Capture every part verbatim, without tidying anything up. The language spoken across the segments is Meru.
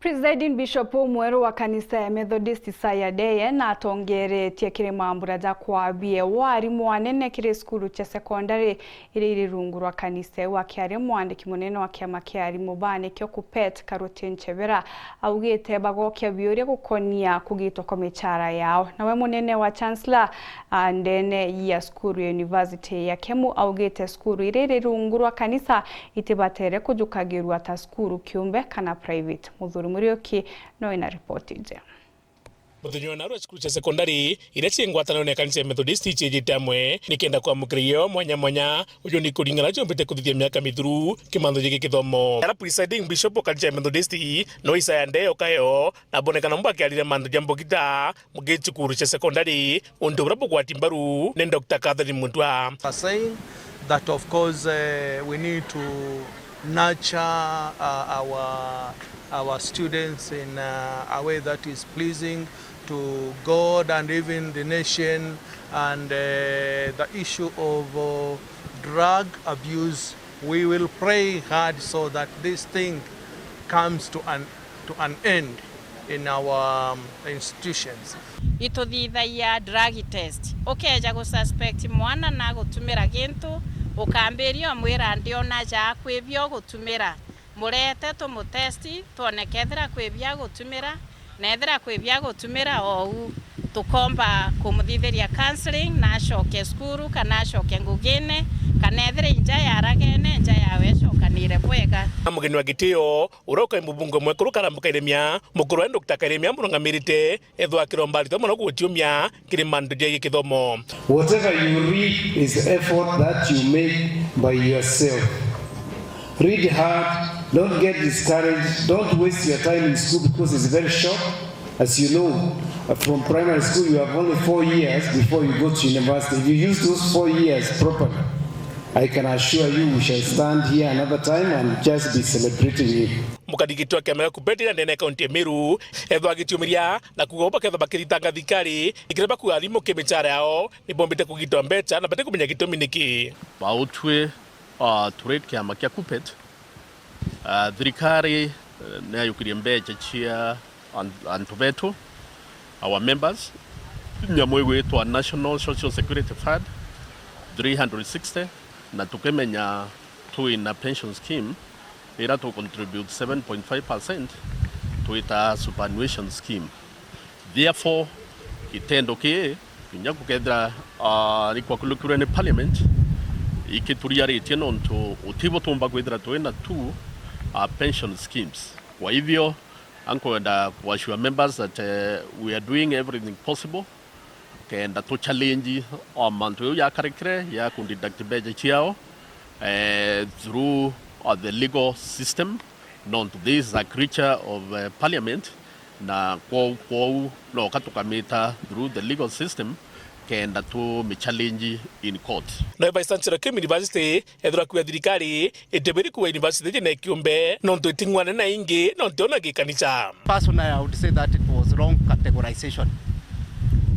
Presiding Bishop umweru wa kanisa ya Methodist Isaiah Ndeye natongeretie kiri mambura ja kwabie warimu anene kiri cukuru cia sekondari iria iri rungu rwa kanisa iu. Akiaria, mwandiki munene wa kiama kia arimu ba anikio KUPPET, Karuti Nchebera, augite bagokia biuria gukonia kugitwa kwa michara yao. Nawe munene wa Chancellor, a, ndene ya cukuru ya University ya Kemu augite cukuru iria iri rungu rwa kanisa itibatere kujukagirua ta cukuru kiumbe kana private. Muthuri Muriuki no ina ripoti nje. Muthenya wa narua cukuru cia sekondari iria cii ngwataniro na kanisa ya Methodist ciijite amwe nikenda kwamukira io mwanya mwanya. Uju ni kuringana na ciumbite kuthithia miaka mithuru kimantho giki kithomo. Ara presiding bishop wa kanisa ya Methodist no Isaiah Ndeye Okayo, na bonekana mbu akiarire mantu ja mbogita mugi cukuru cia sekondari, untu buria bugwati mbaru ni Doctor Catherine Mutua. Are saying that, of course, eh, we need to nurture, uh, our, our students in, uh, a way that is pleasing to God and even the nation, and, uh, the issue of, uh, drug abuse, we will pray hard so that this thing comes to an, to an end in our, um, institutions. Ituthithagia drug test. Ukeja gususpect mwana na gutumira gintu, ukambiria umwira, "Ndiona ja kwibia ugutumira." Murete tumutesti, twone kethira kwibia agutumira, na ethira kwibia agutumira, ou tukomba kumuthithiria counselling, na acoke cukuru, kana acoke ngugine, kana ethira inja yaragene, nja yawe icokanire bwega. Na mugeni wa gitio, uria ukai mubunge mwekuru Karamba Kairemia, mukuru wa Doctor Kairemia murungamirite, ethwa akiromba aritwa mono gutiumia kiri mantu jegie kithomo. Whatever you read is effort that you make by yourself. Read hard, don't get discouraged, don't waste your time in school because it's very short. As you know, from primary school you have only four years before you go to university. If you use those four years properly, I can assure you we shall stand here another time and just be celebrating you. Mukarigitwa kiama gia KUPPET na ndene kaunti ya Meru, ethwa agitiumiria na kuuga bakethwa bakithitanga thirikari, ikiria bakuga arimu ki michara yao, ni bombite kugitwa mbecha na bati kumenya gitumi niki. Bautwi, uh, turi kiama kia KUPPET, uh, thirikari, uh, niyayukirie mbecha cia an-, antu betu, our members, nyamu igwitwa National Social Security Fund, three hundred sixty, na tukimenya twina pension scheme, ira tu contribute seven point five percent, twita superannuation scheme. Therefore, gitendo kii, kinya gukethira, ah, ni kwakulukirwe ni parliament, ikituriaritie nontu utibo tumba kwithira twina two, ah, pension schemes. Kwa hivyo, ankwenda ku assure members that, eh, we are doing everything possible kenda tu challenge o mantu jau jakarikire ya ku deduct mbeca ciao, eh, through, uh, the legal system, nontu this is a creature of, eh, parliament, na kwou, kwou noka tukamita through the legal system kenda tu mi challenge in court. Nawe Vice Chancellor Kim University ethirwa kuuga thirikari itibiri kuuga university iji ni kiumbe, nontu iting'wane na ingi, nontu ona gikanisa. Personally, I would say that it was wrong categorization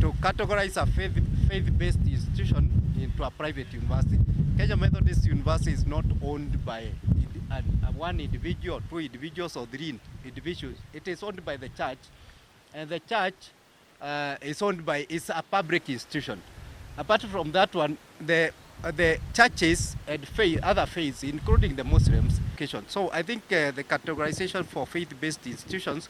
to categorize a faith, faith-based institution into a private university. Kenya Methodist University is not owned by indi-, an, a one individual, two individuals, or three individuals. It is owned by the church, and the church uh, is owned by, is a public institution. Apart from that one, the, the churches and faith, other faiths, including the Muslims, education. So I think, uh, the categorization for faith-based institutions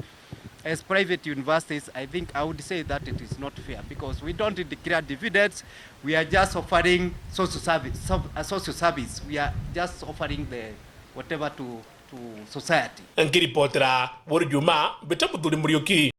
as private universities, I think I would say that it is not fair because we don't declare dividends. We are just offering social service, so-, a social service. We are just offering the whatever to, to society. Nkiripotera Buri Juma, mbite Muthuri Muriuki.